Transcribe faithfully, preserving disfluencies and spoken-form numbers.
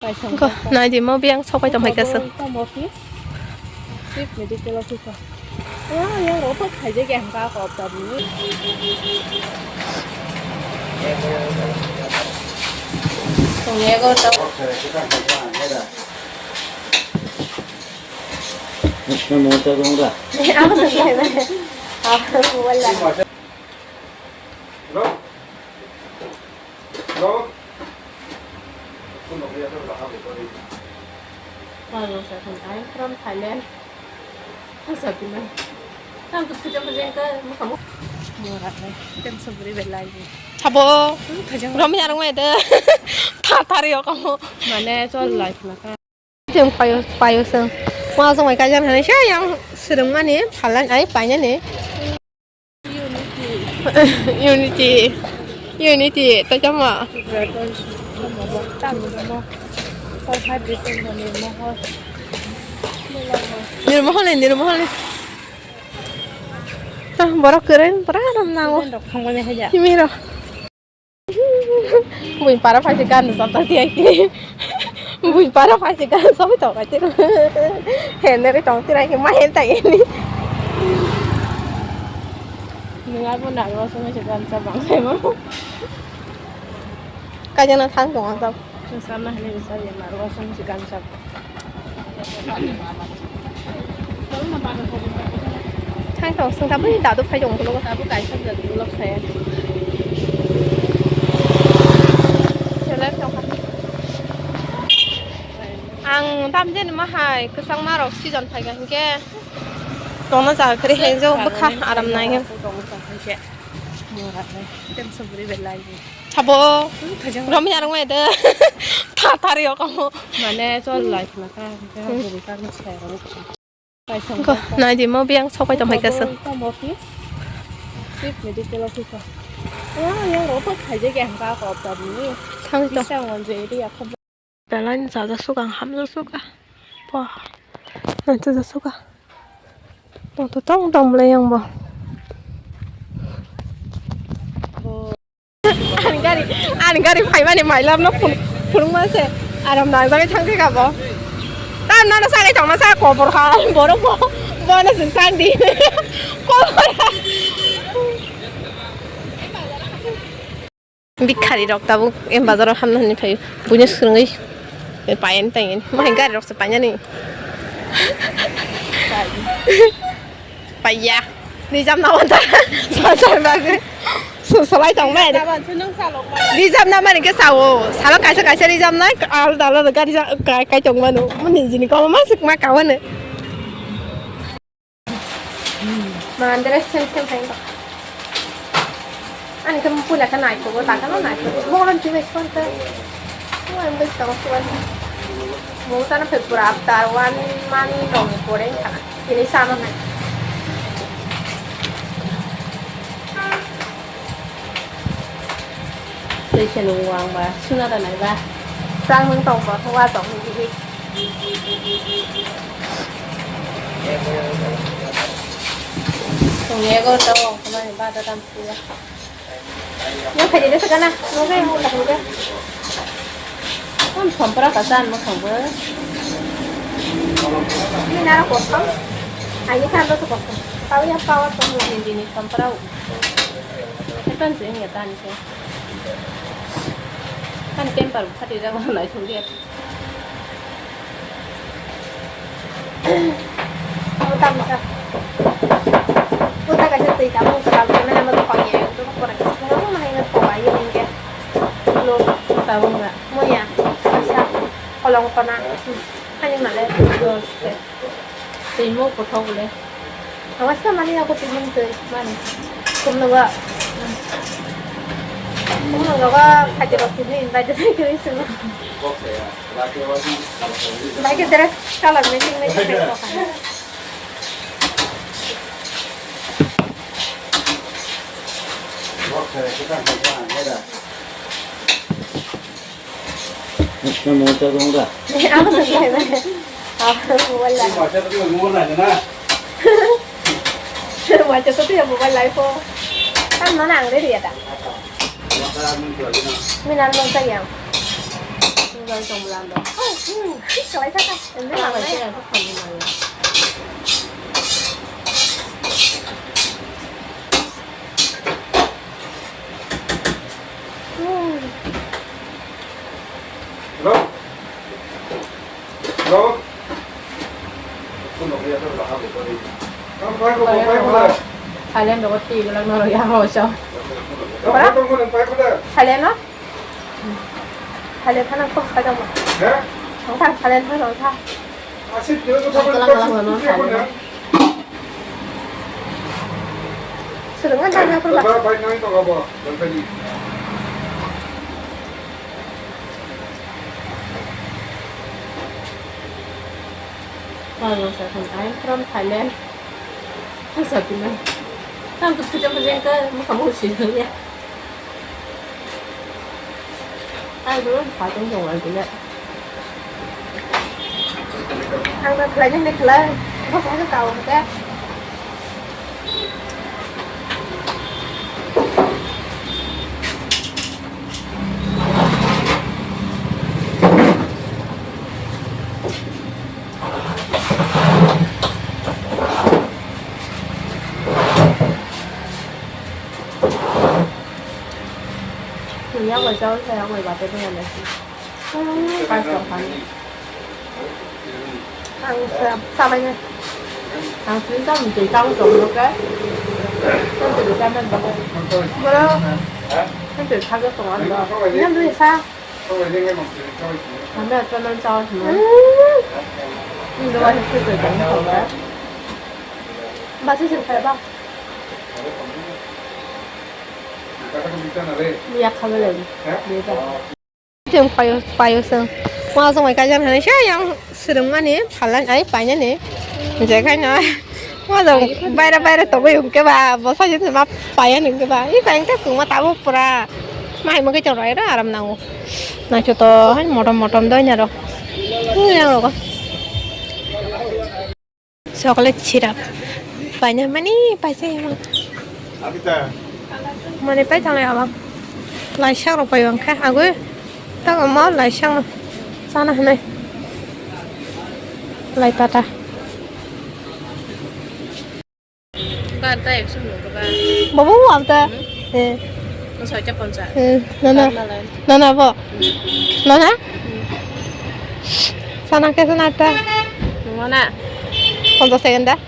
Ko, nai di mo biyang sok pai tong pai kasa. Chief Medical Officer. Ah, yang rotok khai je yang ka ko ta ni. Tong ye go to. Apa selesai mana? Apa wala. Hello? Hello? Hello, sir. I'm from Thailand. Sir, thank you. Thank you, thank you, thank you. Mukha mukha. Mura, eh, tem sabri belai. Sabo. Hmm, thajang. Rom yarung mai de. Tha thari yo kamu. Mane, chol life na ka. Jeng payo, payo seng. Wa song mai kajan hani sha yang sereng mani phalan ai paina ni. Unity. Unity. Unity, ta chama. Nirmohol ni, nirmohol ni. Ta borok keren, pura ram nango. Rok thangmani haja. Himi ro. Bui para phaisi gan rwchapjak tiyai. Bui para phaisi gan sogwi tongkha tiro. Henere tong tira khe ma hen tai ni. Nwng abo narwa songwi se gan sa bang sai mo. Kaijana thang tong ang tong. Sana hene bisa ya narwa songwi se gan sa. Thang tong, sung tabuk dadu phai tong, ulo tabuk kaisa jat ulo saya. Selai tong. Ang tam jeni ma hai, kwchangma rok season phai kha hinkhe tongna jaga kwrwi hai, jo bwkha aram nai. Tong sa hinkhe. Mura hai, tem sabri belai. Sabo. Hmm, thajang. Rom yarung mai de. Tha thari yo kamu. Mane chol life na ka, ka Hmm. buri ka na sai ro. Ko, nai di mo biyang sok pai tong pai kasa. Chief Medical Officer. Ah, yang rotok khai je yang ka ko ta ni. Thang to. Bisa ngon je ri ya ko. Belai ni chaja suk ang hamjak suk ah. Wah. Nai chaja suk ah. Tong to tong tong belai yang bo. Ani gari, ani gari phaimani mailamno phun-, phunukma se. Aram nangjagwi thangkhe kha bo. Tam nono sagwi tongna sa kobor kha. Borok bo, bono se sandi. Kobor kha. Bikhari rok tabuk em bazaro hamna hwnwi phaio. Buino swrwngwi paiyani taiyani. Mahai gari rok se painani. Paiya. Rijam na wanta. Sasar bagwi. Su salai tong nai. Rijam na mani ke sao. Salo kaisa kaisa rijam nai. Al dalo gari ja-, kai, kai tong mano. Mani jini koma masuk ma kawane. Mandre sem sem hai ba. Ani ke mupula ka nai ko, ta ka no nai ko. Mo kan jibe kon ta. Mo am bai tong ko. Mo ta na pe pura after one month long pore ka. Ini sama nai. Tei se nung wang ba, suna da nai ba. Chang nung tong ba, wa tong ni di. Tong ye go to, kama ni ba da tam pu ya. Yang khaji de sakana, no ga mo ta ga. Am sampra ka san mo sangba. Ni nara kosong. Ai ni kan do to kosong. Tau ya pawa to mo ni ni sampra. Etan se ni etan se. Kan temper khati jago nai thung dia. Uta misa. Uta kaisa twi tabuk sal khe mane mo thok ye. Uta pore kaisa mo mane thok ye hingke. Lo tabuk na. Mo ya. Kaisa kolong kona. Hani male. Twi mo kothok le. Awas ka mani aku timun twi mani. Kumno ba. Kumno ba khaji rok sini invite twi sini. Bai ke dress color matching matching kai ko. Mo cha dong da. Apa tu bai bai. Apa tu bai bai. Mo cha tu ya mobile life ho. Kan mana ang re dia ta. Minan mo cha yang. Hello? Hello? Thailand rogo twi belak norok yang rw so. Thailand no? Thailand phano khub khaijak ma. Thang thang Thailand phano thang. Asik kilo ko thang thang thang. Sudung kan thang thang phano. Bai nai to abo. Bai nai. Hello, sir. I'm from Thailand. Ang sabi na. Ang gusto ko dyan ka makamusin niya. Ang doon, patong yung wala na. Ang na kala yung na kala. Basta ka tao ka. Kuya ko chao sa ya ko ba te na. Ang sa, sa mai na. Ang sini tao mesti tao tong lo ke. Tao tu kan ba. Bro. Kan tu sa ke tong an ba. Yang tu sa. Kami ato nang chao sini. Ini dua hari tu kerja ni kau kan. Basi sini kaya ba. Ni ya kau lagi. Dia. Chwng payo, payo chwng. Uansukmai kaijaknai se yang swrwngmani phalnai ai painani. Je khaino uansuk baira baira tongwi hwnkhe ba bo sajwk ma paiya hwnkhe ba. I paiyang tei kwma tabuk pura. Mai mugwi chwng rwui rw aram nango. Naithotok hai motom motom doi naro. Yang rogo. Chocolate syrup. Paina mani paisa ima. Mani pai tanglai abang. Laisang rok pai bangkha agwi. Tang omo laisang no. Sana hinai. Lai pata. Bar ta ekso nungkha ba. Babu abta. Hmm. Eh. Soita poncha. Eh, nana. Nana bo. Nana? Sana khe sana ta. Nana. Poncha second da.